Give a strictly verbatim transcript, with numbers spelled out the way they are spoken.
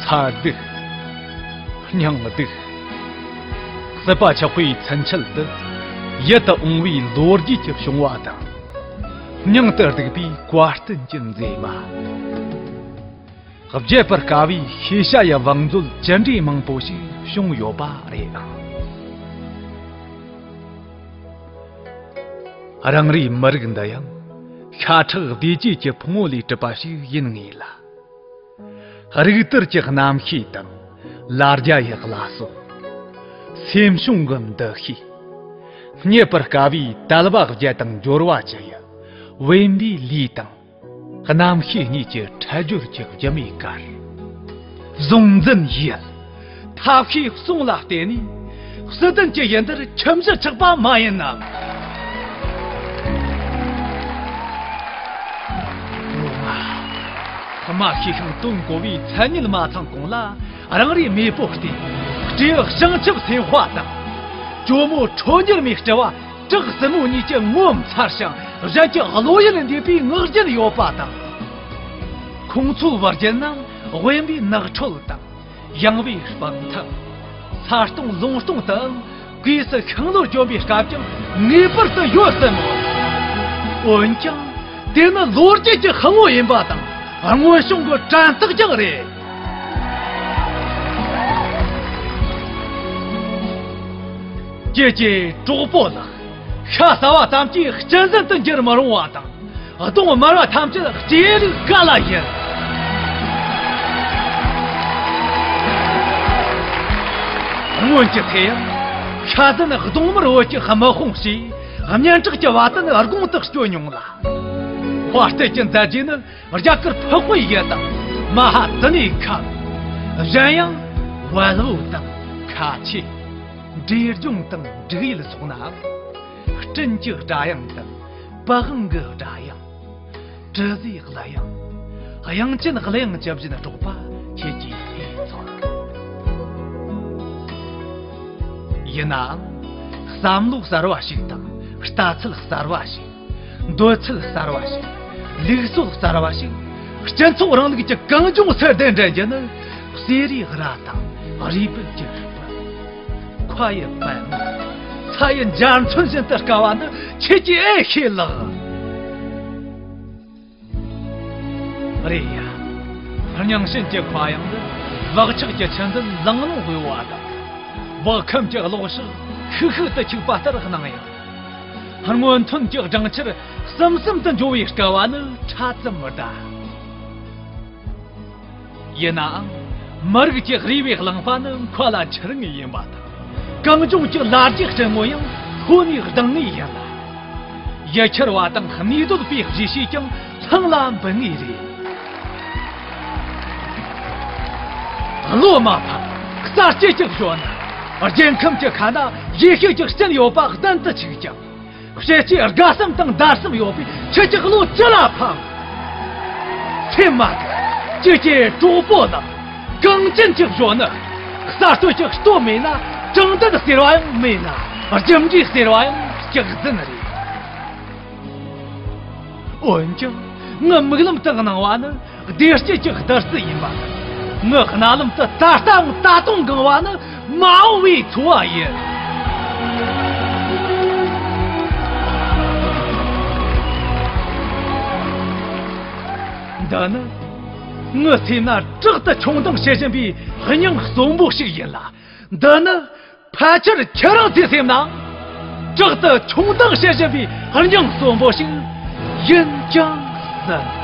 ཕར་སྡུག། སྙིང་སྡུག། སྲིད་པ་ཆགས་པའི་ཚུན་ཆད་དུ། ཡིད་དུ་འོང་བའི་ལོ་རྒྱུས་ཀྱི་བྱུང་བ་དང་། སྙིང་དུ་སྡུག་པའི་བཀའ་བསྟན་གྱི་མཛེས་མ། བརྗེད་པར་དཀའ་བའི་ཤེས་བྱ་ཡི་བང་མཛོད་ཅི་འདྲའི་མང་པོ་ཞིག་བྱུང་ཡོད་པ་རེད་ཨང་། རང་རེའི་མི་རིགས་འདི་ཡང་ཤ་ཁྲག་བདེ་སྐྱིད་ཀྱི་ཕུང་བོ་ལས་གྲུབ་པ་ཞིག་ཡིན་ངེས་ལ། རིག་གཏེར་གྱི་རྣམ་ཤེས་དང་། ལ་རྒྱ་ཡི་བླ་སྲོག། སེམས་བྱུང་གི་འདུ་ཤེས། རྙེད་པར་དཀའ་བའི་དལ་བ་བརྒྱད་དང་འབྱོར་བ་བཅུ་ཡི་དབེན་པའི་ལུས་དང་། རྣམ་ཤེས་གཉིས་ཀྱི་འཕྲལ་སྦྱོར་གྱི་སྒྱུ་མའི་གར། གཟུང་འཛིན་ཡུལ། ཐབས་ཤེས་གསུམ་ལ་བརྟེན་ནས། སྲིད་དོན་གྱི་ཡུལ་འདིར་ཁྱིམ་གཞི་ཆགས་པ་མ་ཡིན་ནམ། ལོ་ལྔ། ཁ་མ་ཤེས་ཤིང་དོན་གོ་བའི་མཚན་ཉིད་མ་ཚང་གོང་ལ། རང་རེའི་མེས་པོ་སྟེ། སྤྲེའུ་བྱང་ཆུབ་སེམས་དཔའ་དང་། ཇོ་མོ་ཁྲོ་གཉེར་མའི་སྤྲུལ་བ་བྲག་སྲིན་མོ་གཉིས་ཀྱི་ངོ་མཚར་ཞིང་གཞན་གྱི་བློ་ཡུལ་འདས་པའི་ངག་རྒྱུན་ཡོད་པ་དང་། ཁོང་ཚོའི་བར་རྒྱུད་ན་དབེན་པའི་ནགས་ཁྲོད་དང་། ཡངས་པའི་སྤང་ཐང་། ས་སྟོང་ལུང་སྟོང་དུའང་གོས་སུ་ཤིང་ལོར་གྱོན་པའི་སྐབས་ཀྱང་ངེས་པར་དུ་ཡོད་སྲིད་མོད། འོན་ཀྱང་། དེ་ནི་ལོ་རྒྱུས་ཀྱི་དཔང་བོ་ཡིན་པ་དང་། སྔོན་བྱུང་གི་དྲན་རྟགས་ཀྱང་རེད། ཀྱེ་ཀྱེ། གྲོགས་པོ་ལགས། ཤ་ཟ་བ་ཙམ་གྱིས་གཅན་གཟན་དུ་འགྱུར་མི་རུང་བ་དང་། གདོང་དམར་བ་ཐམས་ཅད་སྤྲེའུ་རིགས་ག་ལ་ཡིན། སྔོན་གྱི་ཚེ་ཡང་། ཤ་ཟན་གདོང་དམར་བོད་ཀྱི་དམག་དཔུང་ཞེས་སྙན་གྲགས་ཀྱི་བ་དན་དགུང་དུ་བསྐྱོད་མྱོང་ལ། དཔའ་རྟུལ་གྱི་མཛད་རྗེས་ནི་རྒྱ་གར་འཕགས་པའི་ཡུལ་དང་མ་ཧཱ་ཙི་ནའི་ཁམས། གཞན་ཡང་བལ་བོ་དང་ཁ་ཆེ། འབྲས་ལྗོངས་དང་འབྲུག་ཡུལ་སོགས་ནའང་། སྤྲིན་གྱི་སྒྲ་དབྱངས་དང་པི་ཝང་གི་སྒྲ་དབྱངས། དྲི་ཟའི་གླུ་དབྱངས། དབྱངས་ཅན་གླུ་དབྱངས་ཇི་བཞིན་སྒྲོག་པ་ཁྱེད་ཀྱིས་ཨེ་ཚོར། ཡིན་ནའང་། བསམ་བློ་གསར་བ་ཞིག་དང་ལྟ་ཚུལ་གསར་བ་ཞིག་འདོད་ཚུལ་གསར་བ་ཞིག་ལུགས་སྲོལ་གསར་བ་ཞིག་སྤྱི་ཚོགས་རིང་ལུགས་ཀྱི་གངས་ལྗོངས་སུ་གདན་འདྲེན་རྒྱུ་ནི། གསེར་རིའི་ར་དང་རུས་སྦལ་གྱི་རུས་སྦལ། མཁའ་ཡི་པད་མོ། ས་ཡི་འཇའ་ཚོན་བཞིན་དུ་དཀར་བ་ནི་ཁྱེད་ཀྱིས་ཨེ་ཤེས་ལགས། རེད་ཡ། རྙིང་ཞེན་གྱི་མཁའ་དབྱིངས་ནི་བག་ཆགས་ཀྱི་ཆུ་འཛིན་ལང་ལོང་དབུལ་བ་དང་། བག་ཁུམ་གྱི་གློག་ཞགས་ཤུགས་ཤུགས་སུ་འཁྱུག་པ་ལྟར་སྣང་ཡང་། སྔོན་ཐོན་གྱི་སྦྲང་ཆར་ཟུམ་ཟུམ་དུ་འཇོ་བའི་སྐལ་བ་ནི་ཕྲ་ཙམ་གདའ། ཡིན་ནའང་། མི་རིགས་ཀྱི་རུས་པའི་རླངས་པ་ནི་མཁའ་ལ་འཕྱུར་ངེས་ཡིན་པ་དང་། གངས་ལྗོངས་ཀྱི་ལ་རྒྱའི་སྤྲིན་མོ་ཡང་ལྷོ་ནས་ལྡང་ངེས་ཡིན་ལ། ཡུལ་གྱར་བ་དང་གནས་སྡོད་པའི་གཞིས་བྱེས་ཀྱང་ལྷང་ལ་འབུད་ངེས་རེད། བློ་མ་ཕམ་གསར་སྐྱེས་ཀྱི་གཞོན་ནུ། རྒྱལ་ཁམས་ཀྱི་ཁ་ན་ཡེ་ཤེས་ཀྱི་སྤྲིན་ཡོད་པ་བདེན་དུ་ཆིག་ཀྱང་། བཤད་ཀྱི་དགའ་བསམ་དང་འདར་བསམ་ཡོད་པའི་ཁྱེད་ཀྱི་བློ་ཅི་ལ་ཕམ། སེམས་མ་དགའ། ཀྱེ་ཀྱེ་གྲོགས་པོ་ལགས། གངས་ཅན་གྱི་གཞོན་ནུ། གསར་གཏོད་ཀྱི་སྟོབས་མེད་ན་དྲང་བདེན་ཟེར་བ་ཡང་མེད་ལ། རྒྱུ་འབྲས་ཟེར་བ་ཡང་སྐྱག་རྫུན་རེད། འོན་ཀྱང་ངའི་མིག་ལམ་དུ་སྣང་བ་ནི་བདེ་སྐྱིད་ཀྱི་བདུད་རྩི་ཡིན་པ། ངའི་རྣ་ལམ་དུ་ད་ལྟའང་ད་དུང་གང་བ་ནི་མ་འོངས་པའི་འཚོ་བ་ཡིན། འདི་ནི་ངའི་སེམས་ན་དྲག་ཏུ་མཆོང་ལྡིང་བྱེད་བཞིན་པའི་སྙིང་གསོན་པོ་ཞིག་ཡིན་ལ། འདི་ནི་ཕལ་ཆེར་ཁྱེད་རང་ཚོའི་སེམས་ནའང་དྲག་ཏུ་མཆོང་ལྡིང་བྱེད་བཞིན་པའི་སྙིང་གསོན་པོ་ཞིག་ཡིན་ཀྱང་སྲིད།